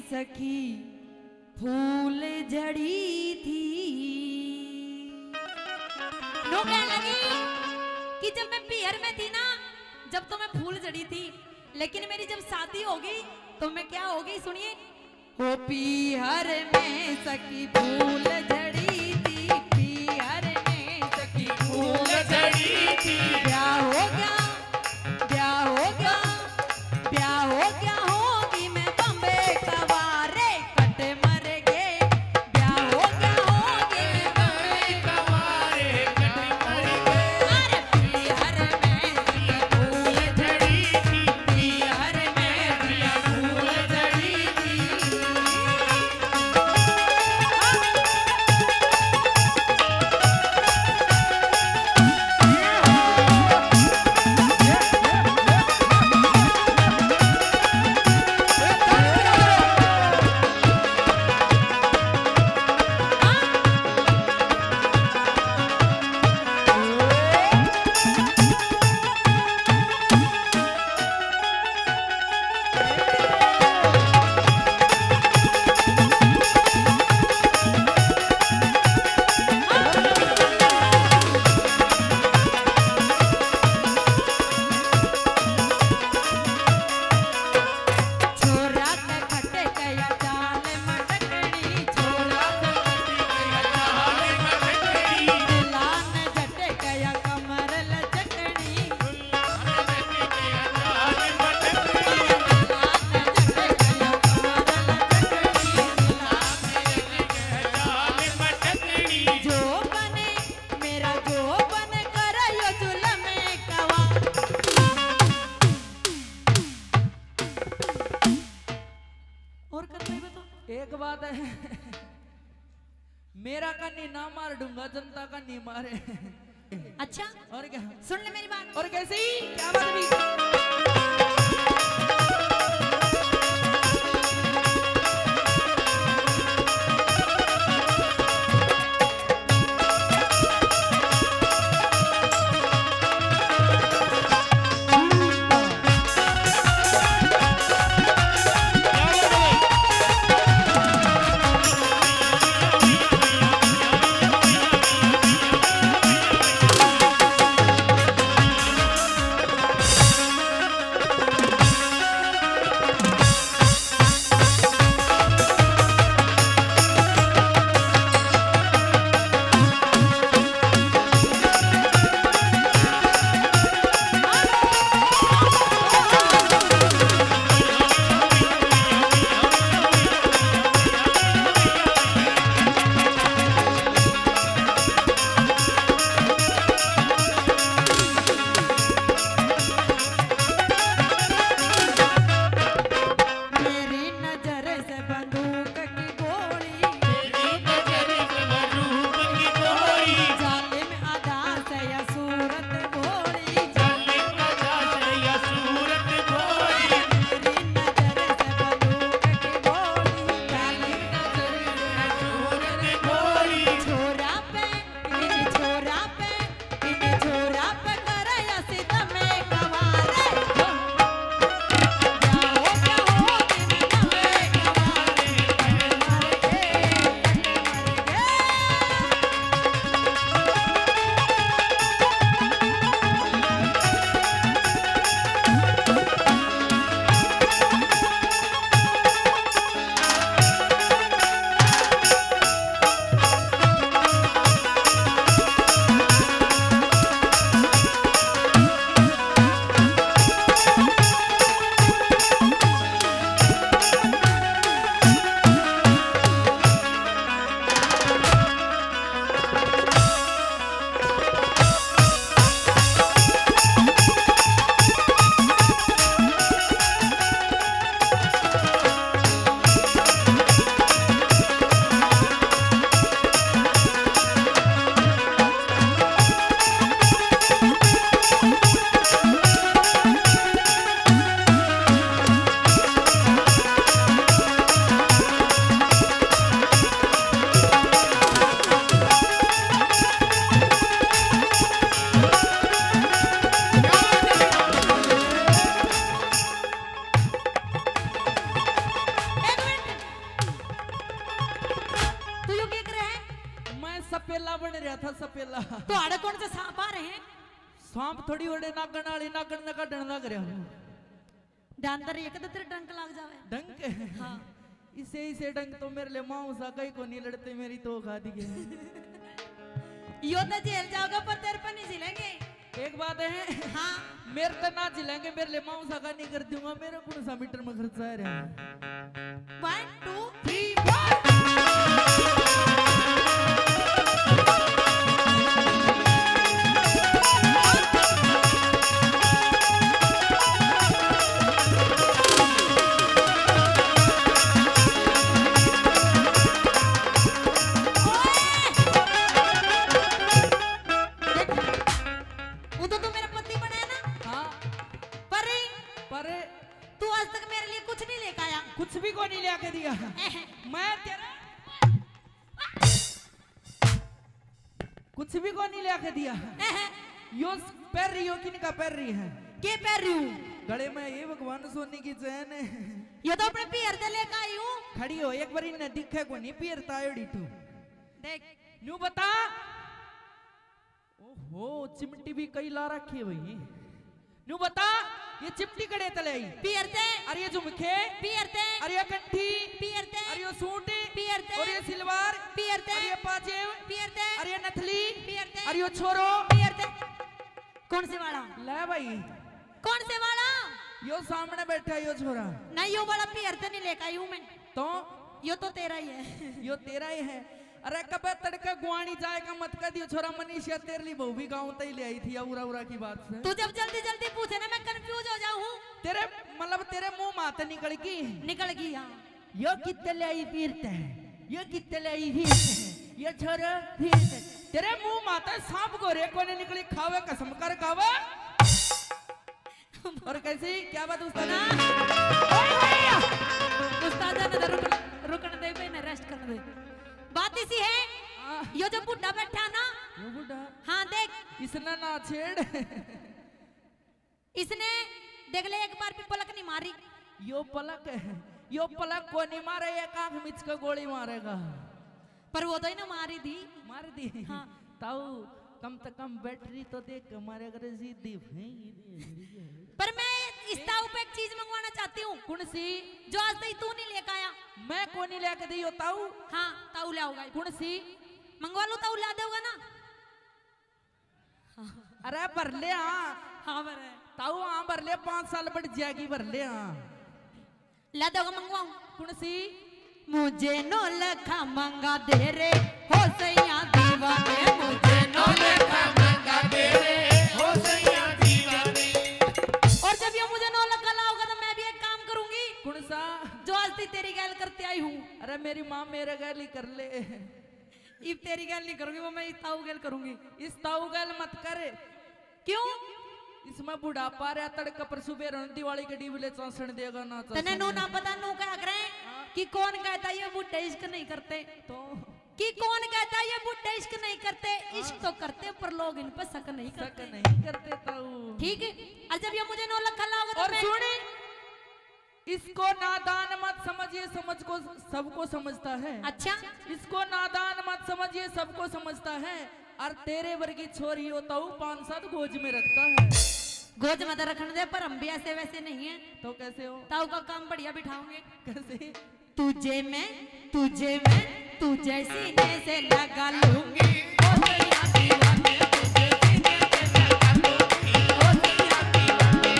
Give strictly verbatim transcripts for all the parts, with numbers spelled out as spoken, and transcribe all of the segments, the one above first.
सखी फूल झड़ी थी। नो कहने लगी कि जब मैं पीहर में थी ना, जब तो मैं फूल झड़ी थी, लेकिन मेरी जब शादी होगी तो मैं क्या होगी, सुनिए। ओ पीहर में सखी फूल झड़ी थी, पीहर में सखी फूल झड़ी थी। ब्याह हो गया, ब्याह हो गया, ब्याह हो गया, होगी मैं बम्बे कवारे, कट मर गए। ब्याह हो गया, होगी मैं बम्बे कवारे, कट मर गए। अरे पीहर में सखी फूल झड़ी थी, पीहर में सखी फूल झड़ी थी। और कर भाई बता। एक बात है, मेरा कानी ना मार, ढूंगा जनता कानी मारे। अच्छा, और क्या? सुन ले मेरी बात। और कैसे ही? क्या बात भी? सपेला बन रहा था, सपेला। तो आड़े कौन से सांप आ रहे हैं? सांप थोड़ी बड़े नागण वाली, नागण ने काटण लग रहा हूँ। डांदर एक तो तेरे डंक लाग जावे। डंक? हाँ। इसे, इसे डंक तो मेरे लिए माऊ सा कहीं को नहीं लड़ते, मेरी तो खा दी है। यो तो जेल जाओगा पर तेरे पे नहीं झिलेंगे। एक बात है। हाँ। मेरे तो ना झिलेंगे, मेरे लिए माऊ सा का नहीं कर दूंगा, मेरे कौन सा मीटर में खर्चा है रे। One, two, three, four। देख, वो तो तू मेरा पति बना है ना? हाँ। पर पर तू आज तक मेरे लिए कुछ नहीं लेकर आया। कुछ भी को नहीं लेके दिया। एह। मैं तेरा कुछ भी को नहीं लेके दिया। एह। यो पहन रही हो, किनका पहन रही है? के पहन रही हूँ? गले में ये भगवान सोने की चैन है। ये तो अपने पीहर ते लेकर आई हूँ। खड़ी हो, एक बार इन्हें दिखे को नहीं पीहर तायोड़ी तू। देख। न्यू बता। ओहो, चिमटी भी कई ला रखी है भाई। न्यू बता, ये चिमटी कड़े तले आई? पीहर ते। अरे ये झुमके? पीहर ते। अरे ये कंठी? पीहर ते। अरे ये सूट? पीहर ते। और ये सिलवार? पीहर ते। अरे ये पाजेब? पीहर ते। अरे ये नथली? पीहर ते। अरे यो छोरो? पीहर ते। कौन से वाला? ले भाई। कौन से वाला? यो सामने बैठा यो छोरा। नहीं, यो वाला पीहर ते नहीं लेकर आई हूँ मैं। तो? यो तो तेरा ही है। यो तेरा ही है। अरे कबे तड़के गुआनी जाएगा मत कह दियो छोरा, मनीषा तेरे लिए बहू भी गाँव तई ले आई थी या उरा उरा की बात से। तू जब जल्दी जल्दी पूछे ना मैं confuse हो जाऊँ हूँ। तेरे मतलब तेरे मुंह माते निकल गई। निकल गई, हाँ। यो कित्ते ले आई फिरते हैं, यो कित्ते ले आई फिरते हैं, यो छोरा फिरते हैं। तेरे मुंह माते सांप गोरे कोने निकली खावे कसम कर खावे। और कैसी क्या बात उस्ताद? ना। ओए भैया। उस्ताद जाने दे, रुक, रुकने दे, मैंने rest करने दे। बात इसी है, हाँ। यो जो बुढ़ा बैठा ना, वो बुढ़ा। हाँ, देख। इसने ना छेड़। इसने, देख ले, एक बार भी पलक नहीं मारी। यो पलक है, यो पलक को नहीं मारे, एक आंख मिच के गोली मारेगा। पर वो तो ही ना मारी दी। मार दी। हाँ। ताऊ, कम से कम battery तो देख के मारे करे सीधी। पर मैं इस ताऊ पे एक चीज मंगवाना चाहती हूँ। कौन सी? जो आज तक तू नहीं लेकर आया। मैं को नहीं लेके दी हो ताऊ? हाँ, ताऊ ले आओगा। कौन सी? मंगवा लो, ताऊ ला देगा ना। अरे भर ले, हाँ। हाँ, भर है। ताऊ, हाँ, भर ले, पाँच साल बढ़ जाएगी, भर ले, हाँ। ला दो, मंगवाऊं। कौन सी? मुझे नौ लखा मंगा दे रे, हो सैया दीवाने, मुझे नौ लखा मंगा दे रे, हो सैया दीवाने। और जब ये मुझे नौ लखा लाओगा तो मैं भी एक काम करूंगी। कौन सा? जो आज तक तेरी गैल करते आई हूँ। अरे मेरी माँ मेरे गैल ही कर ले। इब तेरी गैल नहीं करूंगी, वो मैं इस ताऊ गैल करूंगी। इस ताऊ गैल मत कर। क्यों? इसमें बुढ़ापा रहा, तड़के पर सुबह रन दिवाली के डीबले चांसण देगा ना तने चांसण नू ना देगा। पता नू क्या करे हाँ। कि कौन कहता ये बुढ़े इश्क नहीं करते। तो? कि कौन कहता ये बुढ़े इश्क नहीं करते? हाँ। इश्क तो करते पर लोग इन पर शक नहीं शक करते। नहीं करते ताऊ। ठीक है, और जब ये मुझे नौ लखा लाओगे तो और मैं सुन, इसको नादान मत समझिए, समझ को सबको समझता है। अच्छा। इसको नादान मत समझिए, सबको समझता है। और तेरे वर्गी छोरी हो तो पाँच सात गोज में रखता है। गोज मत रखने दे, पर हम भी ऐसे वैसे नहीं है। तो कैसे हो? ताऊ का काम बढ़िया बिठाओगे। कैसे? तुझे मैं, तुझे मैं, तुझे सीने से लगा लूंगी। ओ सैया दीवाने, तुझे सीने से लगा लूंगी। ओ सैया दीवाने।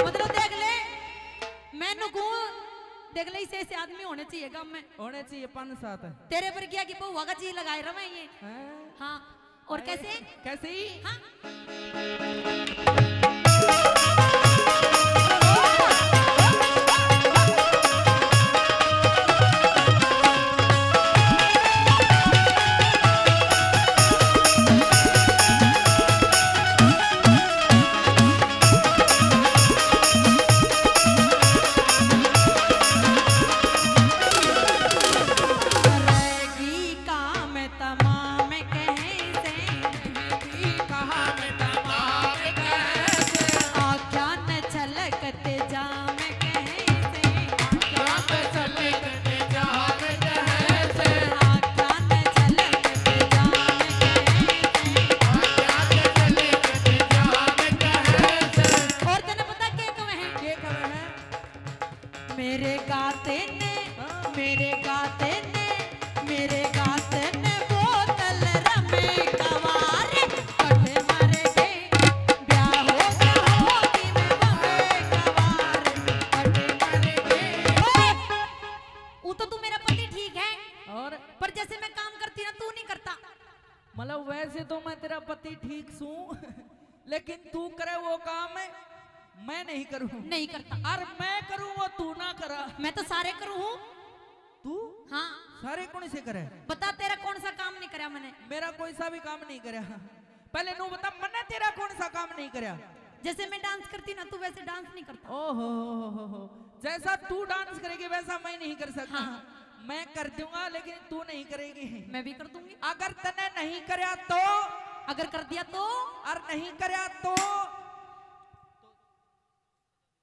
मतलब देख ले, मैं नुकू, देख ले, इसे ऐसे आदमी होने चाहिए गांव में। होने चाहिए पाँच सात। तेरे पर क्या कि बहुआ का जी लगाए रवे ये। हैं? हाँ। और कैसे? कैसे? हाँ। काम तमाम कहीं से, काम तमाम कहीं से। तेने मेरे गात ने बोतल रमे कवार, कटे मर गए, ब्याह हो गया होगी में बमे कवार, कटे मर गए। ओए, वो तो तू मेरा पति ठीक है, और? पर जैसे मैं काम करती ना, तू नहीं करता। मतलब, वैसे तो मैं तेरा पति ठीक सूं, लेकिन तू करे वो काम मैं नहीं करूं। नहीं करता। और मैं करूं वो तू ना करा। मैं तो सारे करूं हूं। तू? हाँ। सारे कौन से करे? बता, तेरा कौन सा काम नहीं करया मैंने? मेरा कोई सा भी काम नहीं करया। पहले नू बता, मैंने तेरा कौन सा काम नहीं करया? जैसे मैं डांस करती ना, तू वैसे डांस नहीं करता। ओहो हो हो हो हो। जैसा तू डांस करेगी, वैसा मैं नहीं कर सकता। हाँ। मैं कर दूंगा, लेकिन तू नहीं करेगी। मैं भी कर दूंगी। अगर तने नहीं करया तो? अगर कर दिया तो? और नहीं करया तो?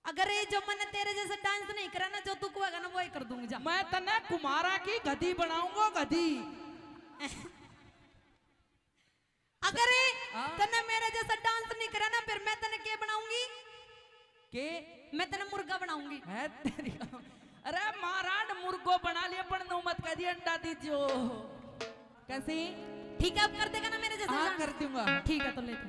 अगर ये जो मैंने तेरे जैसे डांस नहीं करा ना, जो तू कहेगा ना, वो ही कर दूंगी। जा। मैं तने कुमारा की गधी बनाऊंगा, गधी। अगर ये हाँ। तने मेरे जैसा डांस नहीं करा ना, फिर मैं तने के बनाऊंगी? के? मैं तने मुर्गा बनाऊंगी। है तेरी। अरे महाराज, मुर्गो बना लिया, पर नू मत कह दिए अंडा दीजो। कैसी? ठीक है, अब कर देगा ना मेरे जैसा हाँ, डांस? कर दूंगा। ठीक है, तो ले तू।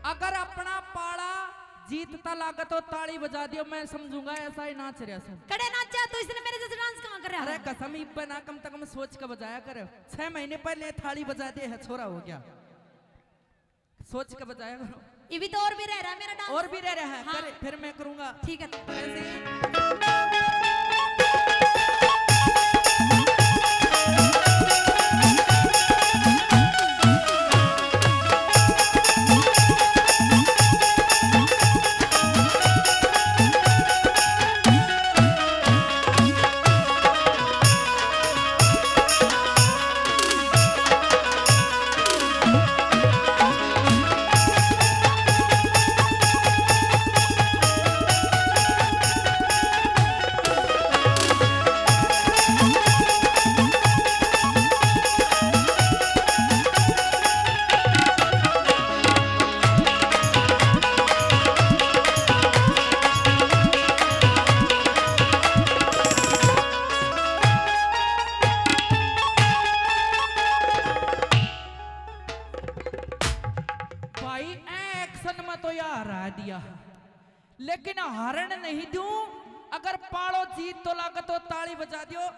अगर अपना पाला जीतता लागे तो ताली बजा दियो, मैं समझूंगा ऐसा ही नाच रहा सब। कड़े नाचा तो इसने मेरे जैसे डांस कहाँ कर रहा अरे है? कसम, इब्बे ना कम से कम सोच के बजाया कर। छह महीने पहले थाली बजा दे है, छोरा हो गया। सोच के बजाया करो। ये भी तो और भी रह रहा है मेरा डांस। और भी रह रहा है, हाँ। कर, फिर मैं करूंगा। ठीक है। ऐसे ही। भाई, ए एक्शन में तो या हरा दिया, लेकिन हारण नहीं दूं। अगर पालो जीत तो लागे तो ताली बजा दियो।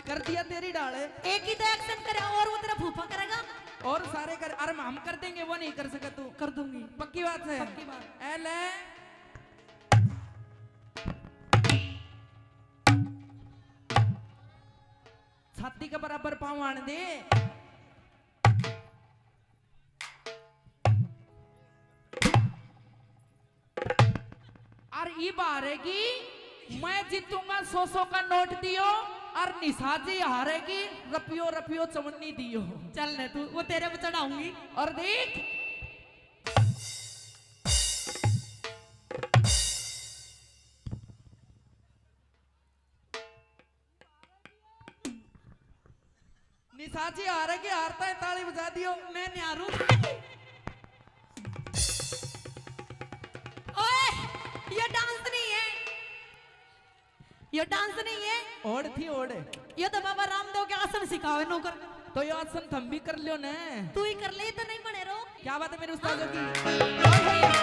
कर दिया तेरी डाल। एक ही तो एक्शन करे और वो तेरा फूफा करेगा। और सारे कर, अरे हम कर देंगे, वो नहीं कर सके तू। कर दूंगी। पक्की बात है? पक्की बात। ए ले। छाती के बराबर पाँव आने दे। और इब हारेगी, मैं जीतूंगा सौ सौ का नोट दियो, और निशा जी हारेगी, रपियो रपियो चवन्नी दियो। चल ले तू, वो तेरे पे चढ़ाऊंगी। और देख, निशा जी हारेगी, हारता है ताली बजा दियो। मैं नहीं हारूं। ओए, ये डांस नहीं है, ये डांस नहीं है। ओढ़ थी ओढ़। ये तो बाबा रामदेव के आसन सिखावे नौकर। तो ये आसन थम भी कर लियो ने। तू ही कर ले, तो नहीं बने रो। क्या बात है मेरे उस्तादों की। ओए, ओए, ओए।